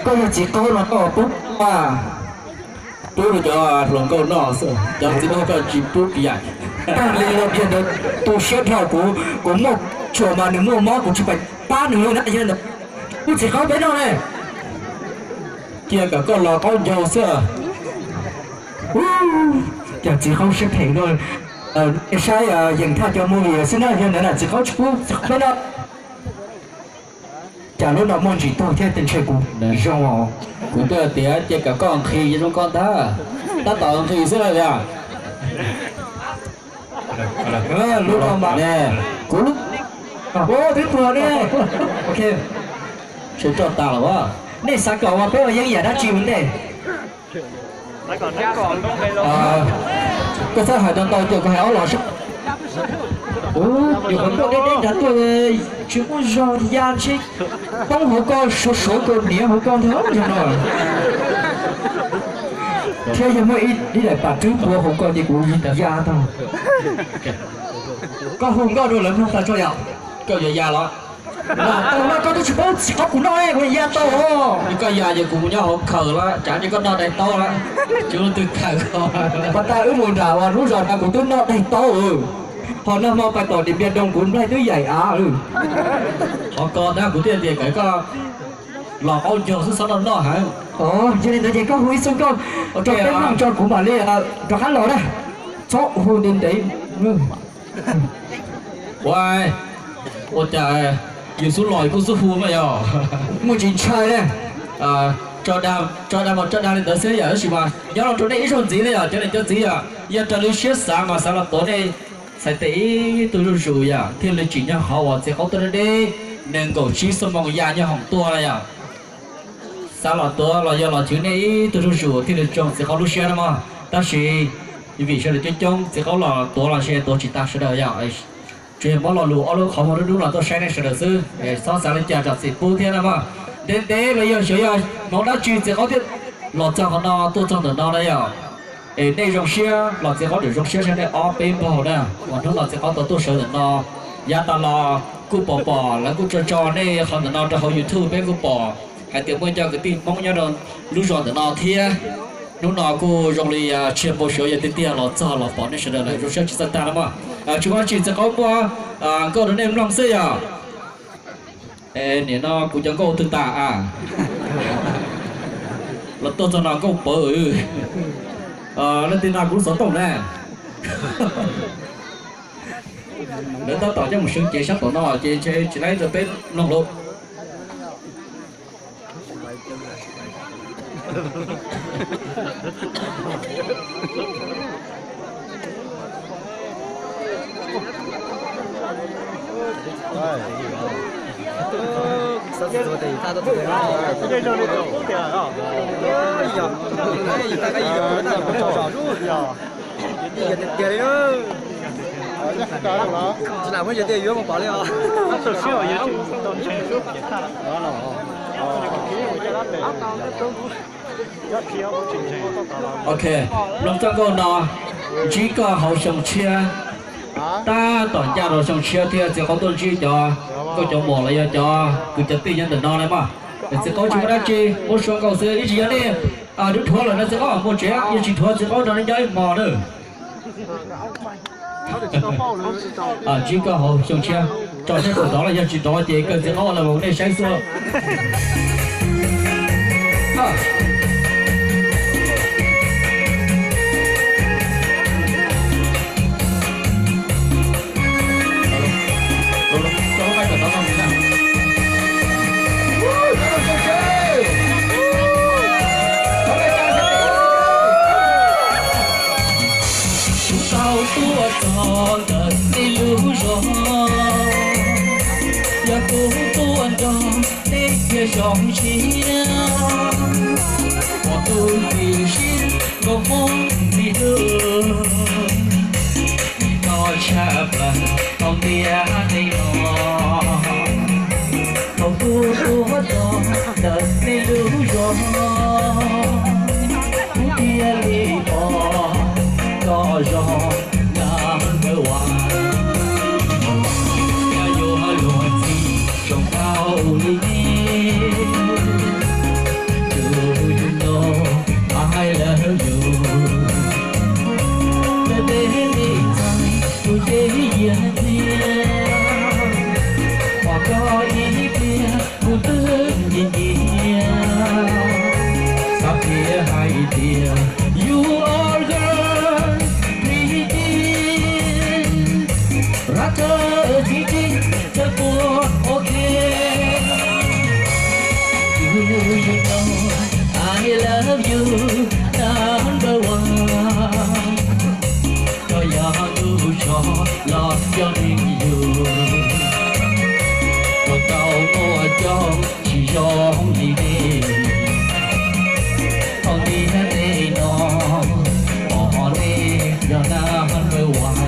Koj yog txiv qaub no koj pub mas pub rau cov hluas nkauj noj xwb, cov txiv qaub koj tsis pub kiag. Tag li no kiag ntawd, tu siab dhau kuv, kuv muaj tsuas mas nws muaj mob kuv tsis pais pab nws li na yog ntawd. Pub txiv qaub peb noj ne. Cia kom koj los qaub ncaug xwb. Cas txiv qaub siab phem no. Nej saib yeej thaj cov movie xwb na, yog ntawd na txiv qaub tsis pub txiv qaub peb noj. Cas lub no muaj ntsis tuag thiab tes ntshe kuv zoo os. Kuv twb tias cia kom koj nqhis zoo koj ntag, tab tom nqhis xwb los yog. Lub no mas kuv twb tuag ne. Ok, sawv roj tas los. Nej xav kom uas peb ua yeeb yam dab tsi ua ntej? Koj txhob hais tau ntau ces kuv hais ob los seb. Ua, yus qhov muaj deb deb nrad tuaj, tsis muaj zog ya ntshe poob hauv ko, suav suav kaus hniav hauv ko ntag no. Thiab yog muaj ib daim pam twb puav hauv ko ces kuv ya tau. Koj hu nkauj rau lawv mloog tag tso yom. Koj yuav ya los? Tau no koj twb tsis paub txiv qaub kuv noj, kuv ya tau os. Koj ya ces kuv mus nyob hauv khaws lawm, cav ces koj noj daim taub lawm, tsis muaj leej twg khaws koj. Pas tas wb mus nram uas lub zos nrad kuv twb noj daim taub lawm, ho nag hmo pais tom Điện Biên Đông kuv nplaig twb yaim av lawm. Qhov ko ntag kuv thiaj tias kom koj los qaub ncaug xwb, txhob noj noj heev. Yog li ntawd ces koj hu ib txoj nkauj rau peb mloog tso kuv mam li rov qab los na. Txhob hu ntev ntev. Ua, ua cas yus xub los kuj xub hu mas yog muaj tsis ntshai ne. Tso dag mas tso dag li ntawd xwb yom, tab sis mas nyob rau nej ib zaug ntxiv na yom, cov niam cov txiv yom, yog raws li siab xav mas xav los tuav nej txhais tes ib tug zuj zus yom, thiaj li tsim nyog qhov uas txiv qaub tuaj deb deb nees nkaum tsib xuab moos ya nyob hoom tuaj na yom. Xav los tuav los yog los chwv nej ib tug zuj zus thiaj li tsoo txiv qaub lub siab na mog. Tab sis vim sawv daws coob coob txiv qaub los tuav los ntshe tuav tsis tag sawv daws yom. Tsuas yog muab lo lus ob lub qhov muag dub dub los tuaj saib nej sawv daws xwb, txhob xav li cas zam txim pub thiab na mog. Ntev ntev los yog xyov yog hnov dab tsi txiv qaub thiaj los txog qhov no tuaj txog ntawm no na yom. Es nej zoo siab los txiv qaub tseem zoo siab saib nej ob peb npaug na, uas hnub no txiv qaub tau tuaj sawv ntawm no. Yav tas los kuj pom pom lawv kuj tso tso nej qhov ntawm no rau hauv YouTube peb kuj pom hais tias muaj cov kwv tij Hmoob nyob rau lub zos ntawm no thiab. Hnub no kuj zoo li tsis yog npau suav, yog tiag tiag los txog los pom nej sawv daws lawm zoo siab tsis txawj tag na mog. Tsis muaj dab tsi txiv qaub muab nkauj rau nej mloog xwb yom. Nim no kuv cov nkauj twg tas a? Los tuaj txog no nkauj pawv. Leej twg no kuv lub xov tooj na. Lawv tab tom coj mus sawv cev sab tom no ces ntshe tsis laib rau peb mloog lawm. Tiag li, tsis lam muab yog tias yuav mus pom li os. Ok, mloog txoj nkauj no, ntsib koj hauv xyoo tshiab. Tab tom ncaj rau xyoo tshiab thiab txiv qaub tuaj ntsib cov nkauj cov muam los yog cov kwv cov tij nyob ntawm no na mog. Txiv qaub tsis muaj dab tsi, muab suab nkauj xwb, ib tsis yog nej dhuav lawm no txiv qaub muaj tsev, yog tsis dhuav txiv qaub nrog nej nyob ib hmos na. Ntsib koj hauv xyoo tshiab, tso sab tod los yog tsis tod ces kawg txiv qaub los nej saib xwb. Kuv tau tuaj txog ntawm nej lub zos, yog kuv tuaj nrog nej thiaj zoo siab. Pom tus txiv siab nkauj Hmoob ntxim hlub, nim no tshaj plaws tau ntiaj teb no. Thaum kuv tuaj txog ntawm nej lub zos, kuv thiaj li pom koj zoo number one. Yog yuav luag ntxhi zoo nkauj li nej, Tias you are the pretty,รักเธอจริงๆ เธอควรโอเค Do you know I love you number one? Koj yog tus tsov los yog neeg yug, ua tau muaj coj tsis zoo li nej. Thaum tiag tej no, pom nej yog number one.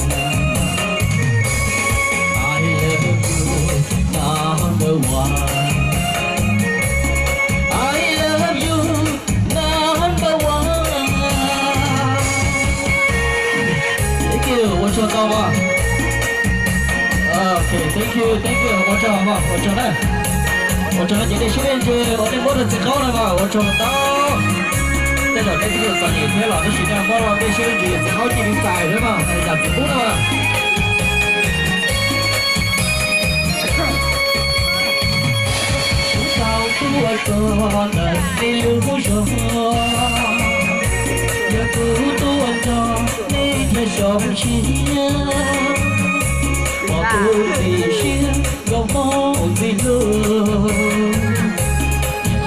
I love you, number one. I love you, number one. Thank you, ua tsaug ntau mas. Ok, thank you, thank you, ua tsaug mas, ua tsaug na. Ua tsaug na, ces nej sib ntsib ua nej muab rau txiv qaub na mas, ua tsaug ntau. Tej zaum nej twb txom nyem thiab los tab sis nej muab rau nej sib ntsib txiv qaub cia li txais thiab mas, yam txiv qub na mas. Kuv tau tuaj txog ntawm nej lub zos, yog kuv tuaj nrog nej nyiag zoo siab, pom kuv ntxim siab nkauj hmoob ntxim hlub,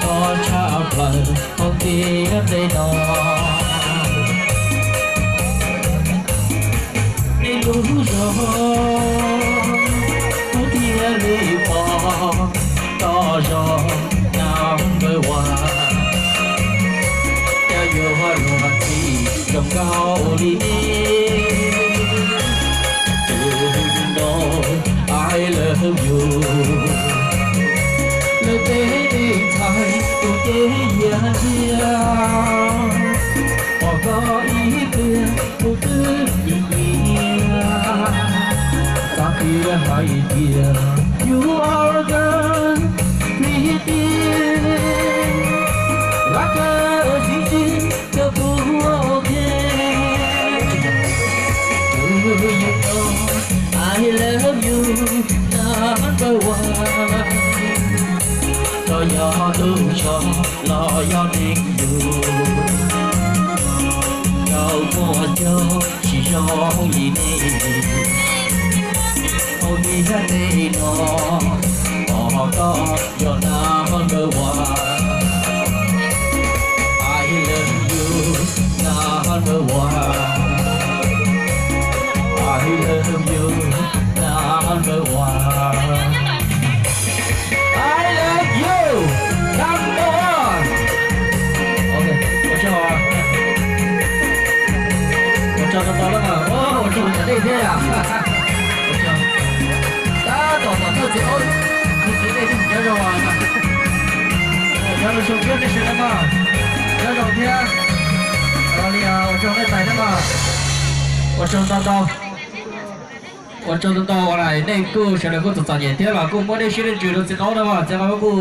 kho tshaj plaws hauv ntiaj teb no. Nej lub zos kuv thiaj li pom tau zoo number one. Cas yuav luag txim zoo nkauj li nej. Do you know I love you? Lawv teb nej ntxhais tus cev yias ntxiag, pom koj ib pliag kuv twb nyiam nyiam. Xav tias hais tias you are the pretty, รักเธอจริงๆ เธอควรโอเค Do you know I love you number one? Koj yog tus tsov los yog neeg yug, tau muaj coj tsis zoo li nej. Hauv ntiaj teb no, pom koj yog number one. I love you number one. I love you number one. I love you number one. Ok, ua tsaug, ua tsaug tau tau lawm mas, ua tsaug cov dej thiab yom. Ua tsaug. Tab tom tom thawj txiv aub, txiv dej nyob zoo, nyob zoo siab nej sawv daws mas, nyob zoo thiab. Ua li ua tsaug nej tais thiab mas, ua tsaug tau tau. Ua tsaug tau tau, ua li nej kuj sawv daws kuj txom txom nyem thiab los kuj muab nej siab nej ntsws rau txiv qaub na mas, txiv qaub kuj